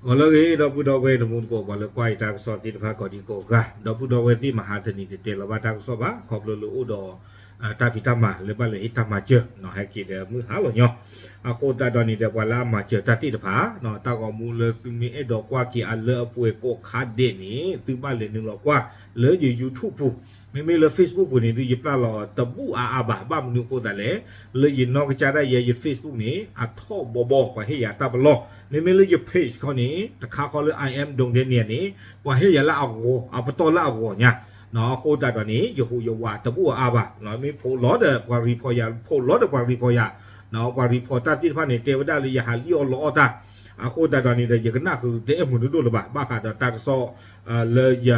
ဂီၤလၢအဂ့ၤ ဒီပုၢ်ဒီဝဲၢ်တံၤသကိး ပှၤလၢကွၢ်ယတၢ်ကစီၣ်သ့ၣ်တဖၣ်ကိးဒံကိးဂၤ, ဒီပုၢ်ဒီဝဲၢ်သ့ၣ် မဟါတနံၤတတဲလီၤဘၣ်တၢ်ကစီၣ်ဘၣ် ခီဖျိလၢအိၣ်ဒီး တၢ်ဖံးတၢ်မၤလၢဘၣ်လဲၤဟ့ၣ်တၢ်မၤစၢၤ ဟဲက့ၤဒီးမုၢ်ဟါလီၤညီ, အဃိသတးဒီးန့ၣ်ဒီး ပှၤလၢအမၤစၢၤတၢ်သ့ၣ်တဖၣ် တၢ်ဂီၤမူလၢသုမ့ၢ်အဲၣ်ဒိးကွၢ်က့ၤအလၢအပှဲၤကိးခါဒဲးန့ၣ် သုဘၣ်လဲၤနုာ်လီၤကွၢ်လၢယ YouTube ပူၤ, မ့မ့ၢ်လၢ Facebook ပူၤန့ၣ် ဒုးယပျၢ်လီၤတဘူၣ်အါအါဘၣ်, ဘၣ်မနုၤအဃိသတးလဲၣ်, လၢယနီၢ်ကစၢ်ဒၣ်ယဲယ Facebook န့ၣ် အထီၣ်ဘီဘီ ပှၤဟ့ၣ်ယၤတၢ်ပလီၢ်, မ့မ့ၢ်လၢယ page ခီန့ၣ် တခါဃီလၢ I am Dongdaniel န့ၣ် ပှၤဟ့ၣ်ယၤလၢအဂီၤ အပတီၢ်လၢအဂီၤညါ, အဃိသတးဒီးန့ၣ် ယဟူးယဝးတဘူၣ်အါအါဘၣ်, မ့ၢ်ဖိးလီၤဒီးပှၤ report ယၤ ဖိးလီၤဒီးပှၤ report ယၤ, ပှၤ report တၢ်သ့ၣ်တဖၣ်န့ၣ် တဲဝဲဒၣ်လၢယဟးလံၣ်အီၣ်လီအီၣ်တၢ်, အဃိသတးဒီးန့ၣ်ဒီး ယကနၣ်ဃုာ်တအဲၣ်မုာ်ဒိၣ်ဒိၣ်လၢၤဘၣ်, ဘၣ်ဃးဒီးတၢ်ကစီၣ် လၢယ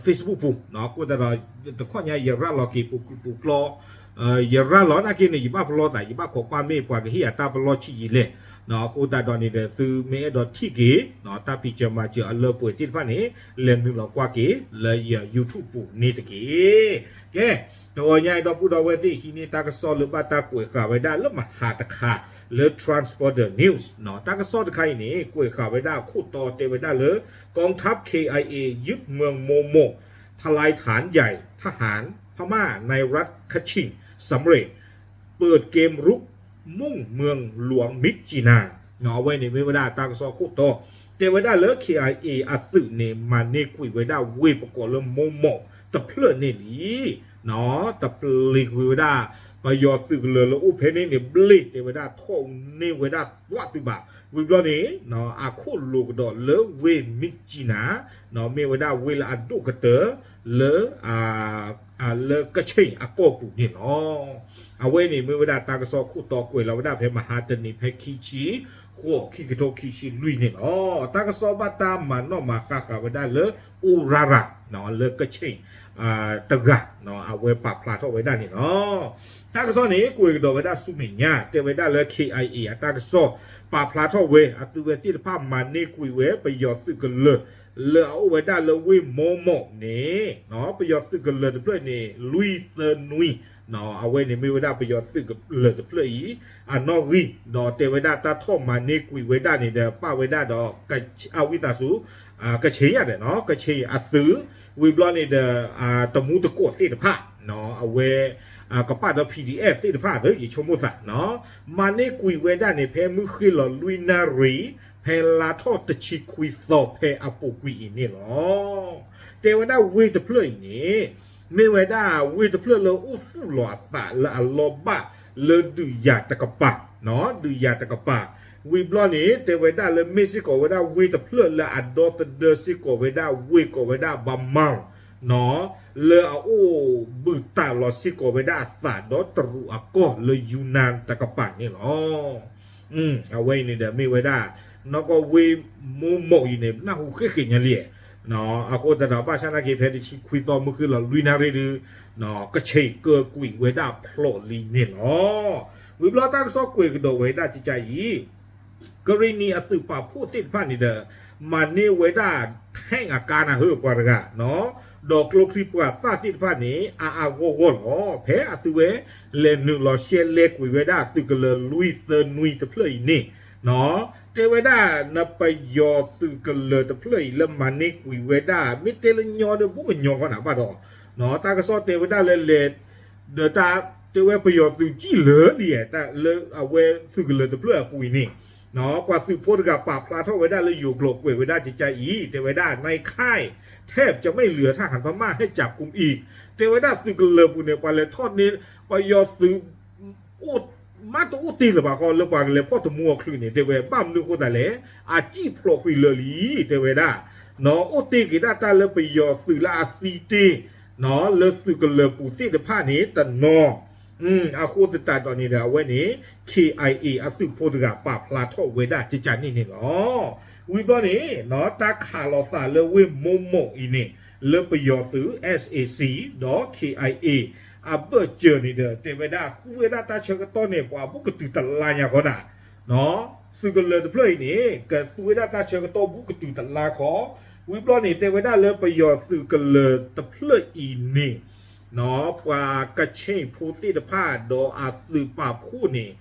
Facebook ပူၤ, အဃိသတးဒီး တခီညါယရၤလီၤက့ၤပူၤကုာ်ပူၤကျီ, ယရၤလီၤနာ်က့န့ၣ် ယဘၣ်ပလီၢ်သး ယဘၣ်ခိးကွၢ်မ့ၢ်ပှၤကဟ့ၣ်ယၤတၢ်ပလီၢ်ဆံးယံာ်လဲၣ်, အဃိသတးဒီးန့ၣ်ဒီး သုမ့ၢ်အဲၣ်ဒိးထံၣ်က့ၤ တၢ်ဖံးစၢၤမၤစၢၤအလၢပှဲၤသ့ၣ်တဖၣ်န့ၣ် လဲၤနုာ်လီၤကွၢ်က့ၤလၢယ YouTube ပူၤန့ၣ်တက့ၢ်. ကဲ, တဂီၤညါအံၤ ဒီပုၢ်ဒီဝဲၢ်သ့ၣ် ဟံးန့ၢ်တၢ်ကစီၣ်လၢဘၣ်တၢ်ကွဲးဃာ်ဝဲဒၣ်လၢမဟါတခါ လၢ Transporter News တၢ်ကစီၣ်တခါအံၤန့ၣ် ကွဲးဃာ်ဝဲဒၣ်အခိၣ်တီတဲဝဲဒၣ်လၢ กองทัพ เคไอเอ ยึดเมืองโมโมะ ทลายฐานใหญ่ทหารพม่าในรัฐคชินสำเร็จ เปิดเกมรุกมุ่งเมืองหลวงมิตรจีนา အဝဲန့ၣ်မ့ၢ်ဝဲဒၣ်တၢ်ကစီၣ်ခိၣ်တီ, တဲဝဲဒၣ်လၢ เคไอเอ အသုးန့ၣ် မၤန့ၢ်ကွံာ်ဝဲဒၣ်ဝ့ၢ်ပကိးလၢ မိၢ်မိၢ် တဖျၢၣ်န့ၣ်လံ တပျံၤကွံာ်ဝဲဒၣ် ပယီၤသုးကလၢၤလၢအိၣ်ဖဲန့ၣ်န့ၣ် ဘျ့ၣ်တဲဝဲဒၣ်ထီၣ်န့ၢ်ဝဲဒၣ်သွးသုးဘၣ်, ဝံၤဘျီန့ၣ် အခိၣ်လိာ်ကဒီးလၢဝ့ၢ်မံၣ်ကၠံနၤ, မ့ၢ်ဝဲဒၣ်ဝ့ၢ်လၢအဒိၣ်ကတၢၢ် လၢ လၢကဆ့ၣ်အကီၢ်ပူၤန့ၣ်လီၤ. အဝဲန့ၣ်မ့ၢ်ဝဲဒၣ်တၢ်ကစီၣ်ခိၣ်တီကွဲးလီၤဝဲဒၣ်ဖဲမဟါတနံၤဖဲခံဆံဃိး ခံကထိခံဆံလွံၢ်န့ၣ်လီၤ. တၢ်ကစီၣ်ဘၣ်တၢ်မၤနီၣ်မၤဃါဃာ်ဝဲဒၣ်လၢ အိရၤရၤ လၢကဆ့ၣ် တဂၤ အဝဲပာ်ဖျါထီၣ်ဝဲဒၣ်န့ၣ်လီၤ. တၢ်ကစီၣ်န့ၣ်ကွဲးကဒီးဝဲဒၣ်ဆူမဲာ်ညါ တဲဝဲဒၣ်လၢ เคไอเอ အတၢ်ကစီၣ် ပာ်ဖျါထီၣ်ဝဲ အသုးဝဲသ့ၣ်တဖၣ်မၤန့ၢ်ကွံာ်ဝဲပယီၤသုးကလၢၤ လၢအအိၣ်ဝဲဒၣ်လၢဝ့ၢ်မိၢ်မိၢ်န့ၣ် ပယီၤသုးကလၢၤတဖျၢၣ်န့ၣ် လွံၢ်သၢနွံ အဝဲန့ၣ်မ့ၢ်ဝဲဒၣ်ပယီၤသုးကလၢၤတဖျၢၣ်အံၤ အနီၣ်ဂံၢ် ဒီးတဲဝဲဒၣ်တၢ်ထီၣ်မၤန့ၢ်ကွံာ်ဝဲဒၣ်န့ၣ်ဒီး ပာ်ဝဲဒၣ်ဒီး အဝံသးစူၤ ကဆ့ၣ်ယၤဒီး ကဆ့ၣ်အသုး ဝံၤဘျီန့ၣ်ဒီး တမူတကိးသ့ၣ်တဖၣ် အဝဲ ကပာ်ဒီး PDF သ့ၣ်တဖၣ် ယဆိကမိၣ်သး မၤန့ၢ်ကွံာ်ဝဲဒၣ်န့ၣ် ဖဲမုၢ်ဃ့ၢ်လီၤလွံၢ်နၣ်ရံၣ် ဖဲလါထီၣ်တဆံခွံသီ ဖဲအပူၤကွံာ်အံၤန့ၣ်လီၤ. တဲဝဲဒၣ်ဝ့ၢ်တဖျၢၣ်အံၤန့ၣ် မ့ၢ်ဝဲဒၣ်ဝ့ၢ်တဖျၢၣ်လၢအိၣ်သူၣ်လီၤအသးလၢအလီၢ်ဘၣ်လၢဒုးယၤတကပၤ ဒုးယၤတကပၤ, ဝံၤဘျီန့ၣ် တဲဝဲဒၣ်လၢမ့ၢ်စ့ၢ်ကီးဝဲဒၣ်ဝ့ၢ်တဖျၢၣ်လၢအဒီသဒၢစ့ၢ်ကီးဝဲဒၣ်ဝ့ၢ်ကိးဝဲဒၣ် ဘမၢ် လၢအအိၣ်ဘုၣ်တၢ်လီၤစ့ၢ်ကီးဝဲဒၣ်အသးဒီးတရူးအကီၢ်လၢယူနၢ်တကပၤန့ၣ်လီၤ. အဝဲအံၤန့ၣ်ဒီးမ့ၢ်ဝဲဒၣ် နီၢ်ကီၢ်ဝ့ၢ်မိၢ်မိၢ်အံၤန့ၣ် နၢ်ဟူဃ့ၢ်ဃ့ၢ်ညါလံ, အဃိသတးဒီး ဘၣ်ဆၣ်နာ်က့ ဖဲတဆံခွံသီမုၢ်ဃ့ၢ်လီၤလွံၢ်နၣ်ရံၣ်ဒုး ကဆ့ၣ်ကၢကွံာ်ဝဲဒၣ်ဖျိးလံန့ၣ်လီၤ. ဝံၤဘျီတၢ်ကစီၣ်ကွဲးကဒီးဝဲဒၣ်ကကါအံၤ ကရံၣ်နံၤအသုးပာ်ဖှိၣ်သ့ၣ်တဖၣ်န့ၣ်ဒီး မၤန့ၢ်ဝဲဒၣ် tank အကါနၤဧၢ ပှၤတဂၤ ဒီးကျိချံပှၤသၣ်သ့ၣ်တဖၣ်န့ၣ် အါအါဂီၢ်ဂီၢ်လီၤ. ဖဲအသုဝဲလဲၤနုာ်လီၤရှဲလဲၤကွံာ်ဝဲဒၣ်သုးကလၢၤလွံၢ်သၢနွံတဖျၢၣ်အံၤန့ၣ် တဲဝဲဒၣ် နပယီၤသုးကလၢၤတဖျၢၣ်အံၤလၢမၤန့ၢ်ကွံာ်ဝဲဒၣ် မ့ၢ်တဲလၢညီဒီးဘူးကညီဃီနၤဘၣ်ဒီး တၢ်ကစီၣ်တဲဝဲဒၣ်လၢလဲၤ ဒီးတၢ်တဲဝဲပယီၤသုးကံၣ်လၢာ်လံ လၢအဝဲသုးကလၢၤတဖျၢၣ်အပူၤအံၤန့ၣ် ပှၤသုးဖိတဂၤပာ်ဖျါထီၣ်ဝဲဒၣ်လၢယိၤကျိာ်ကွဲးဝဲဒၣ်ကကါအံၤ တဲဝဲဒၣ် ในค่ายแทบจะไม่เหลือทหารพม่าให้จับกุมอีก တဲဝဲဒၣ်သုးကလၢၤပူၤန့ၣ် ပှၤလဲၤထီၣ်န့ၢ် ပယီၤသုး အိၣ်မးတအိၣ်တ့ၢ်လၢၤဘၣ်ဃီ လၢပှၤကလဲၤဖီၣ်တမူအချုးန့ၣ် တဲဝဲ ဘၣ်မနုၤအဃိသတးလဲၣ် အကံၣ်ဖျိးကွံာ်လၢာ်လံ တဲဝဲဒၣ် အိၣ်တ့ၢ်က့ၤဒၣ်တၢ်လၢပယီၤသုးလၢအသံတ့ၢ် လၢသုးကလၢၤပူၤသ့ၣ်တဖၣ်န့ၣ်တနီၤ အဃိသတးဒီးန့ၣ်ဒီး အဝဲန့ၣ် KIA အသုးဖိတဂၤပာ်ဖျါထီၣ်ဝဲဒၣ်ကကါန့ၣ်န့ၣ်လီၤ. ဝံၤဘျီန့ၣ် တၢ်ခးလီၤသးလၢဝ့ၢ်မိၢ်မိၢ်အံၤန့ၣ် လၢပယီၤသုး SAC ဒီး KIA အဘၢၣ်စၢၤန့ၣ်ဒီး တဲဝဲဒၣ် သူဝဲဒၣ်တၢ်ဆၢကတီၢ်န့ၣ် ပှၤဘူးကတုၤတလါညါဃီနၤ သုးကလၢၤတဖျၢၣ်အံၤန့ၣ် ကသူဝဲဒၣ်တၢ်ဆၢကတီၢ်ဘူးကတုၤတလါခီ, ဝံၤဘျီန့ၣ် တဲဝဲဒၣ်လၢပယီၤသုးကလၢၤတဖျၢၣ်အံၤန့ၣ် ပှၤကဆ့ၣ်ဖိသ့ၣ်တဖၣ်ဒီးအသုးပာ်ဖှိၣ်န့ၣ်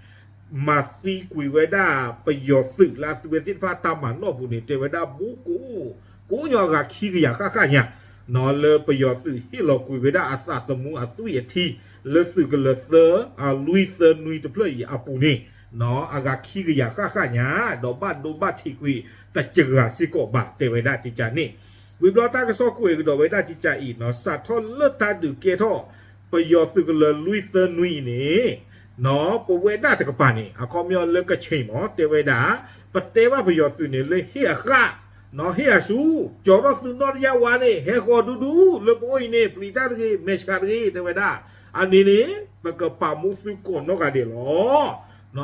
မၤသံကွံာ်ဝဲဒၣ်ပယီၤသုးလၢအသုးဝဲသ့ၣ်တဖၣ်တၢ်မၤနီၣ်ပူၤန့ၣ် တဲဝဲဒၣ်ဘူးကိး ကိးညီအဂၤခံကယၤဃၣ်ဃၣ်ညါ လၢပယီၤသုးဟ့ၣ်လီၤကွံာ်ဝဲဒၣ်အသးသမူအသွံၣ်အထံ လၢသုးကလၢၤသၢ အလွံၢ်သၢနွံတဖျၢၣ်အံၤအပူၤန့ၣ် အဂၤခံကယၤဃၣ်ဃၣ်ညါ ဒီးဘၣ်ဒိဘၣ်ထံးကွံာ်တစှၤစ့ၢ်ကီးဘၣ် တဲဝဲဒၣ်ကကန့ၣ် ဝံၤဘျီတၢ်ကစီၣ်ကွဲးကဒီးဝဲဒၣ်ကကအံၤ စးထီၣ်လၢတၢ်ဒုးကဲထီၣ် ပယီၤသုးကလၢၤလွံၢ်သၢနွံအံၤန့ၣ် ပဝဲဒၣ်တကပၤန့ၣ် အခီပညီလၢကခ့ၣ်မး တဲဝဲဒၣ် ပတဲဘၣ်ပယီၤသုးန့ၣ်လၢဟ့ၣ်အဃၣ် ဟ့ၣ်အစူၤ ကၠီၤထီၣ်သုးနီၣ်တယၢ်ဝါန့ၣ် ဟဲဃီၤဒူဒူ လၢပအိၣ်အံၤန့ၣ် ပျံၤတၢ်တဂ့ၤ မဲာ်ဆှးတဂ့ၤ တဲဝဲဒၣ် အန့ၣ်န့ၣ် ပကပာ်မူသုကိးနီၢ်ဂၤဒဲးလီၤ.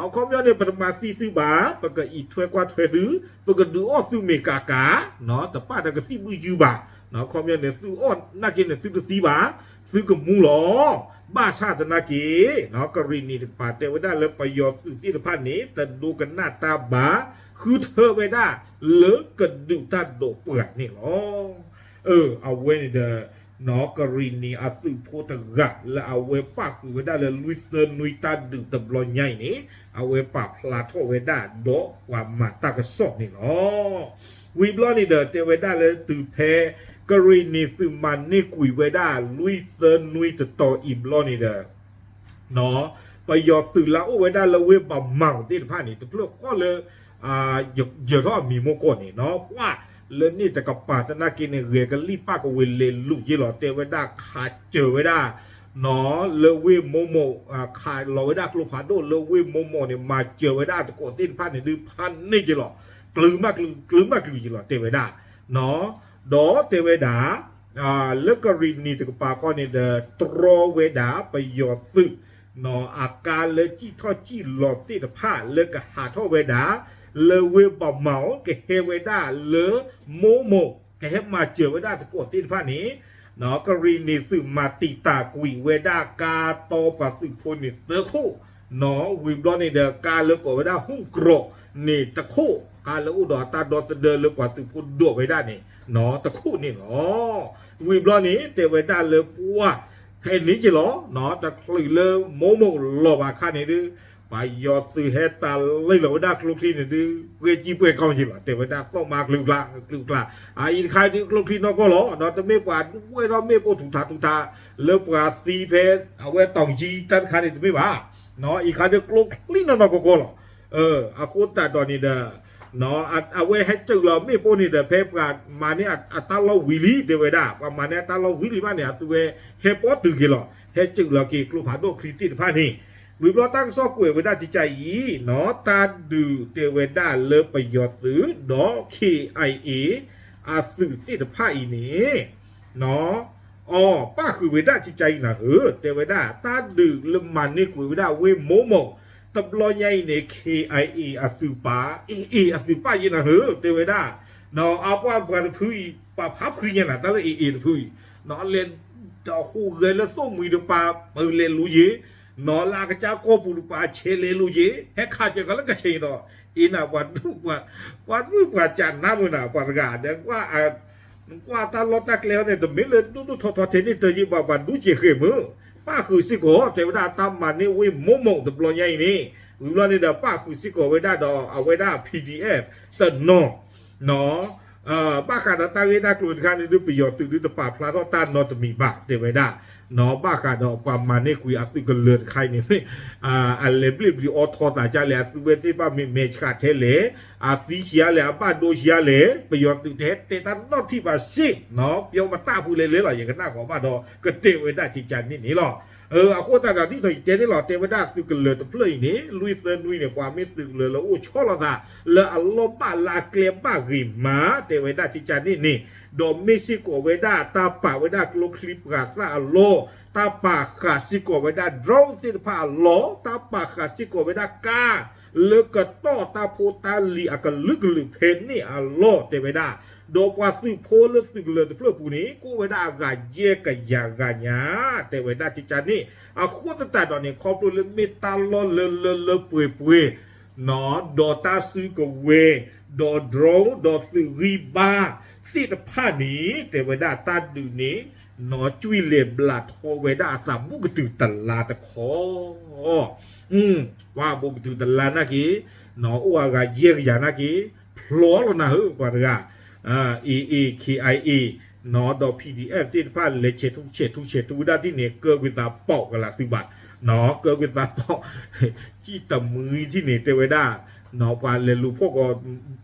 အခီပညီန့ၣ် ပတမၤသံသုဘၣ် ပကအံးထွဲကွၢ်ထွဲသု ပကဒုးအီၣ်သုမ့ၢ်ကးကး တပာ်ဒီးကသံၣ်ဘုၣ်ယုၢ်ဘၣ် အခီပညီန့ၣ် သုအီၣ်နာ်က့န့ၣ် သုတသံဘၣ် သုကမူလီၤ. ဘၣ်ဆၣ်သနာ်က့ ကရံၣ်နံၤတကပၤတဲဝဲဒၣ်လၢပယီၤသုးသ့ၣ်တဖၣ်န့ၣ် တဒိကနၣ်တၢ်ဘၣ် ဃုထၢဝဲဒၣ်လၢကဒုးတၢ်ဒိးပှၤန့ၣ်လီၤ. အဝဲန့ၣ်ဒီး ကရံၣ်နံၤအသုးဖိတဂၤ လၢအဝဲပၣ်ဃုာ်ဝဲဒၣ်လၢလွံၢ်သၢနွံတၢ်ဒုးတဘျီညါအံၤန့ၣ် အဝဲပာ်ဖျါထီၣ်ဝဲဒၣ်ဒီးပှၤမၤတၢ်ကစီၣ်န့ၣ်လီၤ. ဝံၤဘျီန့ၣ်ဒီး တဲဝဲဒၣ်လၢတုၤဖဲ ကရံၣ်နံၤသုးမၤန့ၢ်ကွံာ်ဝဲဒၣ်လွံၢ်သၢနွံတတီၤအံၤဘျီန့ၣ်ဒီး ပယီၤသုးလၢအအိၣ်ဝဲဒၣ်လၢဝ့ၢ်ဘီမၤအူၤသ့ၣ်တဖၣ်န့ၣ် တဖျၢၣ်ဃီလၢ ယၢၤထီၣ်အမံၤမိၢ်ကီၢ်န့ၣ် ပှၢ်လၢန့ၣ်တကပၤသနာ်က့န့ၣ် ဂဲၤကလံၣ်ပၣ်ကဝ့ၤလဲၤလူၤက့လီၤ တဲဝဲဒၣ်ခးစၢၤဝဲဒၣ် လၢဝ့ၢ်မိၢ်မိၢ် ခးလီၤဝဲဒၣ်ကျိဖးဒိၣ်လၢဝ့ၢ်မိၢ်မိၢ်န့ၣ် မၤစၢၤဝဲဒၣ်တကိးသ့ၣ်တဖၣ်န့ၣ်ဒုးဖးန့ၢ်က့လီၤ. ကျုၤမးကျုၤ ကျုၤမးကျုၤက့လီၤ တဲဝဲဒၣ် ဒီးတဲဝဲဒၣ် လၢကရံၣ်နံၤတကပၤခီန့ၣ်ဒီး တြီဝဲဒၣ်ပယီၤသုး အကါလၢစံၣ်ထီၣ်စံၣ်လီၤသ့ၣ်တဖၣ်လၢကဟးထီၣ်ဝဲဒၣ် လၢဝ့ၢ်ဘီမၤအူၤ ကဟဲဝဲဒၣ်လၢမိၢ်မိၢ် ကဟဲမၤစၢၤဝဲဒၣ်တကိးသ့ၣ်တဖၣ်န့ၣ် ကရံၣ်နံၤသုးမၤတံာ်တာ်ကွံာ်ဝဲဒၣ်ကါတီပှၤသုးဖိန့ၣ်သၢခိၣ် ဝံၤဘျီန့ၣ်ဒီး ကါလၢကိးဝဲဒၣ် ဟုၣ်ကရီး န့ၣ်တခိၣ် ကါလၢအိၣ်ဒီးတၢ်ဒီသဒၢလၢပှၤသုးဖိဒိးဝဲဒၣ်န့ၣ် တခိၣ်န့ၣ်လီၤ. ဝံၤဘျီန့ၣ် တဲဝဲဒၣ်လၢပှၢ် ဖဲန့ၣ်က့လီၤ တချုးလၢမိၢ်မိၢ်လီၤဘၣ်အခါန့ၣ်ဒုး ပယီၤသုးဟဲတၢ်လံၣ်လီၤဝဲဒၣ်ကျိချံန့ၣ်ဒုး ပှဲၤကံပှဲၤကီက့လီၤ တဲဝဲဒၣ်သီၣ်မါကျုၤကျါ ကျုၤကျါ အအံၤတခါဒုးကျိချံနီၢ်ကီၢ်လီၤ ဒီးတမ့ၢ်ပှၤဒွဲၣ်ထီၣ်မ့ၣ်ပိၢ်ထူးထးထူးထး လၢပှၤသံဖဲ အဝဲတီၤကၠံတၢ်တခါန့ၣ်တမ့ၢ်ဘၣ် အံၤခါဒုးကျိချံနီၢ်နီၢ်ကီၢ်ကီၢ်လီၤ အဃိသတးဒီးန့ၣ်ဒီး အဝဲဟဲစၢးလီၤမ့ၣ်ပိၢ်န့ၣ်ဒီး ဖဲပှၤမၤန့ၢ်အတၢ်လီၢ်ဝံၤလံ တဲဝဲဒၣ် ပှၤမၤန့ၢ်အတၢ်လီၢ်ဝံၤလံဘၣ်န့ၣ် အသုဝဲဟဲပိာ်တုၤက့ၤလီၤ ဟဲစၢးလီၤက့ၤကျိဖးဒိၣ်ချံသ့ၣ်တဖၣ်န့ၣ် ဝံၤဘျီတၢ်ကစီၣ်ကွဲးဝဲဒၣ်ကကအံၤ တၢ်ဒုးတဲဝဲဒၣ်လၢပယီၤသုးဒီး ခ့ၣ်အဲၣ်အ့ၣ် အသုးသ့ၣ်တဖၣ်အံၤန့ၣ် အီၤ ပၣ်ဃုာ်ဝဲဒၣ်ကကအံၤနၤဧၢ တဲဝဲဒၣ် တၢ်ဒုးလၢမၤန့ၢ်ကွံာ်ဝဲဒၣ်ဝ့ၢ်မိၢ်မိၢ် တဘျီညါအံၤန့ၣ် ခ့ၣ်အဲၣ်အ့ၣ် အသုးပာ် အ့ၣ်အ့ၣ် အသုးပာ်ယဲနၤဧၢ တဲဝဲဒၣ် အပှၤပှၤတဖုအံၤ ပှၤဖးဖှံညါနၤ တၢ်လၢအ့ၣ်အ့ၣ်တဖုအံၤ လဲၤ ဒီးဟူးဂဲၤလၢသိၣ်မှံၤတပၤ ပလဲၤလူၤယ့ၤ နီၢ်လၢအကစၢ်ကီၢ်ပူၤတပၤ ဆဲးလဲၤလူၤယ့ၤ ဟဲခးစၢၤကီးလၢကဆ့ဒီး အ့ၣ်နၤ ပှၤဒူၣ်ပှၤ ပှၤဒူၣ်ပှၤစးနါမုၢ်နၤ ပှၤတဂၤဒီး ကွၢ်တၢ်လီၢ်တၢ်ကျဲအံၤန့ၣ် တမ့ၢ်လၢဒိၣ်ဒိၣ်ထီထီထဲန့ၣ်တယံာ်ဘၣ် ပှၤဒူၣ်စ့ဃဲၢ်မုၢ် ပၣ်ဃုာ်စ့ၢ်ကီး တဲဝဲဒၣ်တၢ်မၤန့ၢ်ဝ့ၢ်မိၢ်မိၢ်တဘျီညါအံၤန့ၣ် ဝံၤဘျီန့ၣ်ဒီး ပၣ်ဃုာ်စ့ၢ်ကီးဝဲဒၣ်ဒီး အဝဲဒၣ် PDF တနီၤ ဘၣ်ဃးဒီးတၢ်ဂ့ၢ်တၢ်ကျိၤတခါန့ၣ်ဒုး ပယီၤသုးဒုးတပာ်ဖျါထီၣ်တၢ်နီတမံၤဘၣ် တဲဝဲဒၣ် ဘၣ်ဃးဒီးပှၤမၤန့ၢ်ကွံာ်အသုးကလၢၤတခါအံၤန့ၣ် အလဲၤဘျ့ၣ်ဘျံၤအီထီသးဒ်လဲၣ် အသုဝဲသ့ၣ်တဖၣ်မ့ၢ်မဲာ်ဆှးထဲလဲၣ် အသံဆံးအါလဲၣ် အဘၣ်ဒိဆံးအါလဲၣ် ပယီၤသုးတဟဲတဲတၢ်နီတထံၣ်ဘၣ်စ့ၢ် ပျီမတၢ်ဖုလဲၣ်လဲၣ်လီၤ ယကနၣ်ဃီၤဘၣ်ဒီး ကတဲဝဲဒၣ်ကကန့ၣ်န့ၣ်လီၤ. အဃိသတးဒီး ဒ်သိးယတဲန့ၣ်လီၤ တဲဝဲဒၣ်သုးကလၢၤတဖျၢၣ်အံၤန့ၣ် လွံၢ်သၢနွံန့ၣ် ပှၤမ့ၢ်သုးကလၢၤလၢအိၣ်ဆီလီၤသး လၢအလီၢ်ဘၣ်လၢအကျဲဘၣ်ဂ့ၤမး တဲဝဲဒၣ်ကကန့ၣ်န့ၣ် ဒီးမ့ၢ်စ့ၢ်ကီးဝဲဒၣ်တၢ်ပာ်ဝဲဒၣ်ကျိချံပှၤသၣ်အလီၢ် တၢ်ပာ်ဃာ်စ့ၢ်ကီးဝဲဒၣ် drone သ့ၣ်တဖၣ်အလီၢ် တၢ်ပာ်ဃာ်စ့ၢ်ကီးဝဲဒၣ်ကါ လၢကတီၢ်တၢ်ဖိတၢ်လံၤအကလုာ်ကလုာ်ဖဲန့ၣ်အလီၢ် တဲဝဲဒၣ် ဒီးပှၤသုးဖိလၢသုးကလၢၤတဖျၢၣ်ပူၤန့ၣ် ကအိၣ်ဝဲဒၣ်အဂၤယဲၢ်ကယၤဂၤညါ တဲဝဲဒၣ်ကကန့ၣ် အဃိသတးဒီးန့ၣ် ခီဖျိလၢမ့ၢ်တၢ်လီၢ်လၢလၢလၢပှဲၤပှဲၤ ဒီးတၢ်စုကဝဲၤ ဒီး drone ဒီးသုးဂံၢ်ဘါသ့ၣ်တဖၣ်န့ၣ် တဲဝဲဒၣ်တၢ်ဒုးန့ၣ် နီၢ်ကွံာ်လဲၤဘျးထီဝဲဒၣ်အသးဘူးကတုၤတလါတခီ, ပှၤဘူးကတုၤတလါနာ်က့ၤ, နီၢ်အိၣ်အဂၤယဲၢ်ကယၤနာ်က့ၤ, ဖျိလီၤနၤဧၢ ပှၤတဂၤ, အ့ၣ် အ့ၣ် ခ့ၣ်အံၣ်အ့ၣ်, နီၢ်ဒီး ပီၣ်ဒံၣ်အဲၣ် သ့ၣ်တဖၣ်လဲၤဆဲးထူဆဲးထူဆဲးထူဝဲဒၣ်ဒ်န့ၣ် ကၢကွံာ်သးပီၣ်ကလာ်သုဘၣ်, နီၢ် ကၢကွံာ်သးပီၣ် ကံၣ်တမှံထံၣ်န့ၣ် တဲဝဲဒၣ်, နီၢ် ပှၤလဲၤလူၤဖီၣ်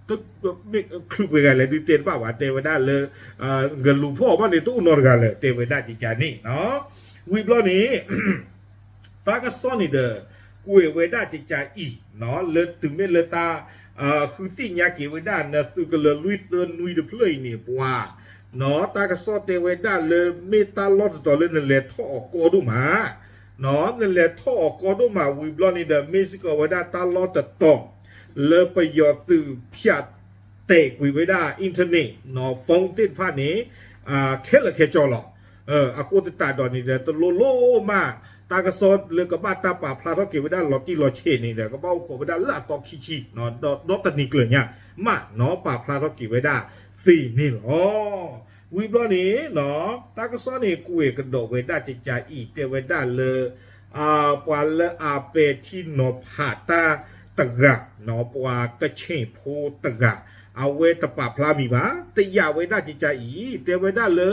ကီး မ့ၢ်ချုးပှဲၤဂၤလဲၣ်ဒုးတဲတဘၣ်ဘၣ် တဲဝဲဒၣ်လၢ ကလူၤဖီၣ်ဘၣ်န့ၣ် တအိၣ်နီတဂၤလၢၤ တဲဝဲဒၣ်ကကန့ၣ်, ဝံၤဘျီန့ၣ် တၢ်ကစီၣ်န့ၣ်ဒီး ကွဲးဝဲဒၣ်ကကအံၤ, လၢတုၤမ့ၢ်လၢတၢ် ဃုသ့ၣ်ညါက့ၤဝဲဒၣ် နသုးကလၢၤလွံၢ်သၢနွံတဖျၢၣ်အံၤန့ၣ် ပှၤ နီၢ် တၢ်ကစီၣ်တဲဝဲဒၣ်လၢမ့ၢ်တၢ်လီၢ်တတီၤလၢနလဲၤထီၣ်အီၤကီဒိၣ်မး, နီၢ် နလဲၤထီၣ်အီၤကီဒိၣ်မး ဝံၤဘျီန့ၣ်ဒီး မ့ၢ်စ့ၢ်ကီးဝဲဒၣ်တၢ်လီၢ်တတီၤ လၢပယီၤသုးဖၠးတဲာ်ကွံာ်ဝဲဒၣ် internet နီၢ် phone သ့ၣ်တဖၣ်န့ၣ် ခဲလၢာ်ခဲဆ့လီၤ. အဃိသတးဒီးန့ၣ်ဒီး တလိၣ်လိၣ်မး တၢ်ကစီၣ်လၢကဘၣ်တၢ်ပာ်ဖျါထီၣ်က့ၤဝဲဒၣ်လီၤတံၢ်လီၤဆဲးန့ၣ်ဒီး ကဘၣ်အိၣ်ခိးဝဲဒၣ်လၢအသီခံဆံ ဒီးတနံၤကျၢၤညါမး နီၢ် ပာ်ဖျါထီၣ်က့ၤဝဲဒၣ်သ့န့ၣ်လီၤ. ဝံၤဘျီန့ၣ် တၢ်ကစီၣ်န့ၣ် ကွဲးကဒီးဝဲဒၣ်ကကအံၤ တဲဝဲဒၣ်လၢ ပှၤလၢအပဲာ်ထံနီၤဖးတၢ်တဂၤ နီၢ် ပှၤကဆ့ၣ်ဖိတဂၤ အဝဲတပာ်ဖျါမံၤဘၣ် တယာ်ဝဲဒၣ်ကကအံၤ တဲဝဲဒၣ်လၢ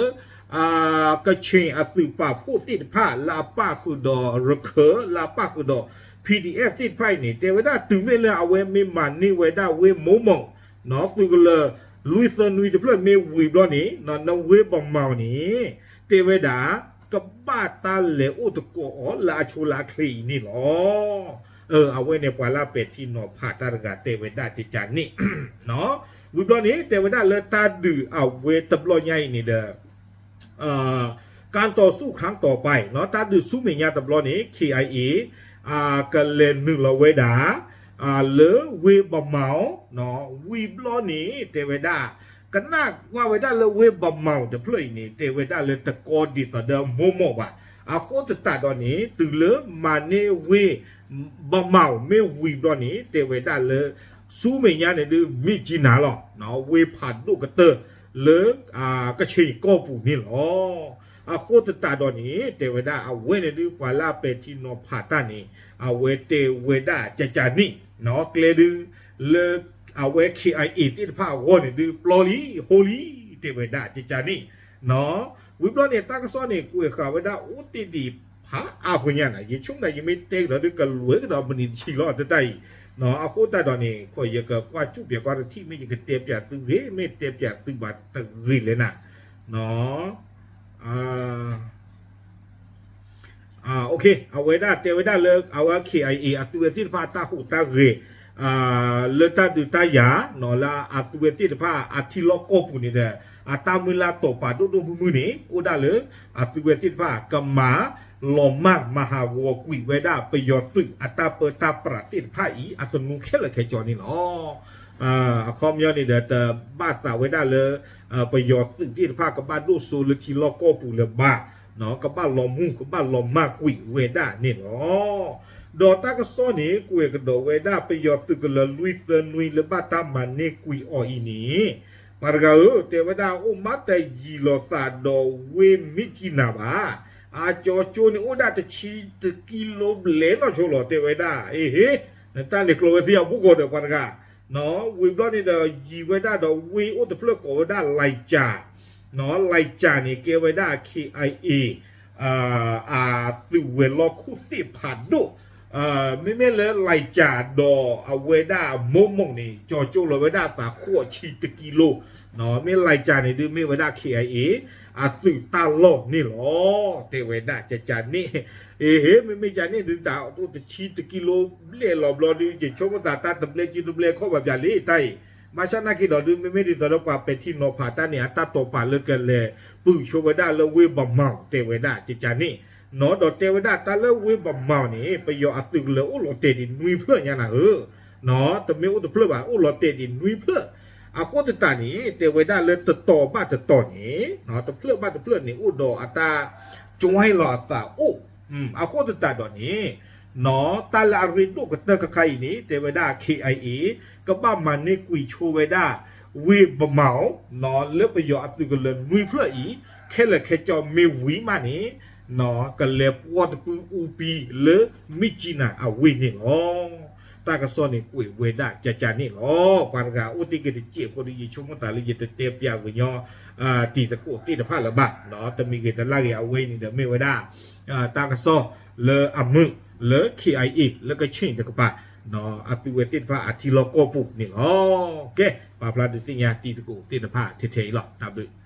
ကဆ့ၣ်အသုးပာ်ဖှိၣ်သ့ၣ်တဖၣ် လၢအပၣ်ဃုာ်ဒီးရခၢၣ် လၢအပၣ်ဃုာ်ဒီး ပီၣ်ဒံၣ်အဲၣ် သ့ၣ်တဖၣ်အံၤန့ၣ် တဲဝဲဒၣ်တုၤမ့ၢ်လၢအဝဲမ့ၢ်မၤန့ၢ်ဝဲဒၣ်ဝ့ၢ်မိၢ်မိၢ် နီၢ် သုးကလၢၤ လွံၢ်သၢနွံတဖျၢၣ်မ့ၢ်ဝံၤဘျီန့ၣ် နီၢ် နဝ့ၢ်ဘမီၤန့ၣ် တဲဝဲဒၣ် ကဘၣ်တၢ်လဲၤအိၣ်သကိးအီၤလၢအဆိလၢအချ့အံၤန့ၣ်လီၤ. အဝဲန့ၣ်ပှၤလၢအပဲာ်ထံနီၤဖးတၢ်တဂၤတဲဝဲဒၣ်ကကန့ၣ် ဝံၤဘျီန့ၣ် တဲဝဲဒၣ်လၢတၢ်ဒုးအဝဲတဘျီညါအံၤန့ၣ်ဒီး การต่อสู้ครั้งต่อไป နီၢ် တၢ်ဒုးဆူမဲာ်ညါတဘျီန့ၣ် ခ့ၣ်အံၣ်အ့ၣ် ကလဲၤနုာ်လီၤဝဲဒၣ် လၢဝ့ၢ်ဘမီၤ ဝံၤဘျီန့ၣ် တဲဝဲဒၣ် ကနၣ်ကွၢ်ဝဲဒၣ်လၢဝ့ၢ်ဘမီၤတဖျၢၣ်အံၤန့ၣ် တဲဝဲဒၣ်လၢတကီဒ်သိးဒီးမိၢ်မိၢ်ဘၣ်. အဃိသတးဒီးန့ၣ် တုၤလၢမၤန့ၢ်ဝ့ၢ်ဘမီၤမ့ၢ်ဝံၤဘျီန့ၣ် တဲဝဲဒၣ်လၢ ဆူမဲာ်ညါန့ၣ်ဒုး မ့ၢ်ကံနၤလီၤ ဝ့ၢ်ဖးဒိၣ်ကတၢၢ်လၢ ကဆ့ၣ်ကီၢ်ပူၤန့ၣ်လီၤ. အဃိသတးဒီးန့ၣ် တဲဝဲဒၣ်အဝဲန့ၣ်ဒုး ပှၤလၢအပဲာ်ထံနီၤဖးတၢ်န့ၣ် အဝဲတဲဝဲဒၣ်ကကန့ၣ် နီၢ် ကျဲဒုး လၢ အဝဲ ခ့ၣ်အံၣ်အ့ၣ် သ့ၣ်တဖၣ်အဂီၢ်န့ၣ်ဒုး ပျီလံ ဟိလံ တဲဝဲဒၣ်ကကန့ၣ် နီၢ် ဝံၤဘျီန့ၣ် တၢ်ကစီၣ်န့ၣ် ကွဲးဃာ်ဝဲဒၣ်အိၣ်တ့ၢ်ဒံးဖးအါဖှဲညါန့ၣ် ယဆိကမိၣ်ယမ့ၢ်တဲကဒီးဒုးကလွဲကဒီးမံးနံးတဆံလီၤ တတၢ်အံၤ အဃိသတးဒီးန့ၣ် ခီယကကွၢ်စူၣ်ပၠးကွၢ်တထံၣ် မ့ၢ်ယကတဲပၠးသုဂ့ၤ မ့ၢ်တဲပၠးသုဘၣ်တဂ့ၤလဲၣ်နၤ အဝဲဒၣ်တဲဝဲဒၣ်လၢ အဝဲ ခ့ၣ်အံၣ်အ့ၣ် အသုးဝဲသ့ၣ်တဖၣ်အတၢ်ဟူးတၢ်ဂဲၤ လၢတၢ်ဒုးတၢ်ယၤ လၢအသုးဝဲသ့ၣ်တဖၣ်အထံလီၢ်ကီၢ်ပူၤန့ၣ်ဒီး အတၢ်မုၢ်လၢ်တီာ်ပာ်ဒိၣ်ဒိၣ်မုၢ်မုၢ်န့ၣ် အိၣ်ဒၣ်လၢ အသုးဝဲသ့ၣ်တဖၣ် ကမၤလီၤမၢ်မၤဟးဂီၤကွံာ်ဝဲဒၣ် ပယီၤသုးအတၢ်ပၢတၢ်ပြးသ့ၣ်တဖၣ်အံၤ အသနူခဲလၢာ်ခဲဆ့န့ၣ်လီၤ. အခီပညီန့ၣ်ဒီး တဘၣ်သးဝဲဒၣ်လၢ ပယီၤသုးသ့ၣ်တဖၣ်ကဘၣ်ဒိၣ်စိလၢထံလီၢ်ကီၢ်ပူၤလၢၤဘၣ်, ကဘၣ်လီၤမူ ကဘၣ်လီၤမၢ်ကွံာ်ဝဲဒၣ်န့ၣ်လီၤ. ဒီးတၢ်ကစီၣ်န့ၣ် ကွဲးကဒီးဝဲဒၣ် ပယီၤသုးကလၢၤလွံၢ်သၢနွံလၢဘၣ်တၢ်မၤန့ၢ်ကွံာ်အီၤအံၤန့ၣ် ပှၤတဂၤဧၢ တဲဝဲဒၣ် အိၣ်မးတယံာ်လီၤသးဒီးဝ့ၢ်မ့ၢ်ကံနၤဘၣ်. အကၠီကၠိန့ၣ် အိၣ်ဒၣ်တဆံတကံလိဘျဲၣ်နီၢ်ဆိလီၤ တဲဝဲဒၣ် အ့ဟ့ နတၢ်န့ၣ်ကျိးဝဲသ့အဘူးကီးဒီးပှၤတဂၤ ဝံၤဘျီန့ၣ်ဒီး ယံာ်ဝဲဒၣ်ဒီးဝ့ၢ်အိၣ်တဖျၢၣ်ကိးဝဲဒၣ်လံကၠၤ, လံကၠၤန့ၣ် ကဲဝဲဒၣ် ခ့ၣ်အံၣ်အ့ၣ် အသုးဝဲၤလီၢ်ခိၣ်သ့ၣ်ဖးဒိၣ်, မ့မ့ၢ်လၢလံကၠၤဒီးအဝဲဒၣ်မိၢ်မိၢ်န့ၣ် ကၠီကၠိလီၤဝဲဒၣ်အသးဃိးဆံတကံလိ, မ့ၢ်လံကၠၤန့ၣ်ဒုးမ့ၢ်ဝဲဒၣ် ခ့ၣ်အံၣ်အ့ၣ် အသုးတၢ်လီၢ်န့ၣ်လီၤ. တဲဝဲဒၣ်ကကန့ၣ်, အ့ဟ့ မ့မ့ၢ်ကန့ၣ်ဒုး တၢ်အိၣ်တဆံတကံလိဘျဲၣ်လီၤဘျီဒုး ယဆိကမိၣ်သးတၢ်တဘျဲကံတဘျဲခီၣ်ဘၣ်ပၠးလံတၢ်အံၤ, ဘၣ်ဆၣ်နာ်က့ၤဒီးဒုး မ့မ့ၢ်ဒ်သိးဒီးပှၤပဲာ်ထံနီၤဖးတၢ်န့ၣ် အတၢ်တိာ်ပာ်လၢကလဲၤပုၢ်ဆိဝဲဒၣ်လၢဝ့ၢ်ဘမီၤ တဲဝဲဒၣ်ကကန့ၣ်, နီၢ် ဒီးတဲဝဲဒၣ်တၢ်လၢဝ့ၢ်ဘမီၤန့ၣ် ပယီၤအသုးကလၢၤအိၣ်လီၤတဲာ်ဒံးနွံဖျၢၣ်ညါနၤဧၢ တမ့ၢ်အိၣ်တဖျၢၣ်ဘၣ် အိၣ်လီၤတဲာ်ဒံးနွံဖျၢၣ်, အဃိသတးန့ၣ် တဲဝဲဒၣ်လၢတတီၤဘၣ်တတီၤန့ၣ် တဖျၢၣ်ဘၣ်တဖျၢၣ်န့ၣ် အိၣ်ဒီးအတၢ် ကၠွဲလီၤအသးအိၣ်, အဃိသတးဒီးန့ၣ် နီၢ် တၢ်လၢအရ့ဒိၣ်ကတၢၢ်ခါခါအံၤန့ၣ် တဲဝဲဒၣ် ခ့ၣ်အံၣ်အ့ၣ် ကဘၣ်မၤန့ၢ်ကွံာ်ဆိဝဲဒၣ် ဝ့ၢ်ဘမၣ် လၢပယီၤအသုးကလၢၤနွံဖျၢၣ်အံၤ ခဲလၢာ်ခဲဆ့မ့ၢ်ဝံၤမးန့ၣ် ကလဲၤပှီၢ်တပုၢ်အူပံလၢမ့ၢ်ကၠံနၤအဝ့ၢ်န့ၣ်လီၤ. တၢ်ကစီၣ်န့ၣ်ကွဲးဝဲဒၣ်ကကန့ၣ်လီၤ. ပှၤတဂၤအိၣ်တ့ၢ်က့ၤတစဲးဖိဒီး ယဆိကမိၣ်သးလၢယတတဲပၠးကညီ တံၤသကိးသ့ၣ်တဖၣ်လၢၤဘၣ်, တမံၤဂ့ၤတလၢ်ဂ့ၤ အဝဲအံၤန့ၣ်ဒီးမ့ၢ်ဝဲဒၣ် တၢ်ကစီၣ်လၢအမုာ်လၢ K I A လၢကခ့ၣ်တကပၤ အသုးဝဲသ့ၣ်တဖၣ်အထံလီၢ်ကီၢ်ပူၤန့ၣ်လီၤ. ကဲ ပာ်ဖျါဒုးသ့ၣ်ညါတံၤသကိးသ့ၣ်တဖၣ်ထဲထဲအံၤလီၤ. တၢ်ဘျုး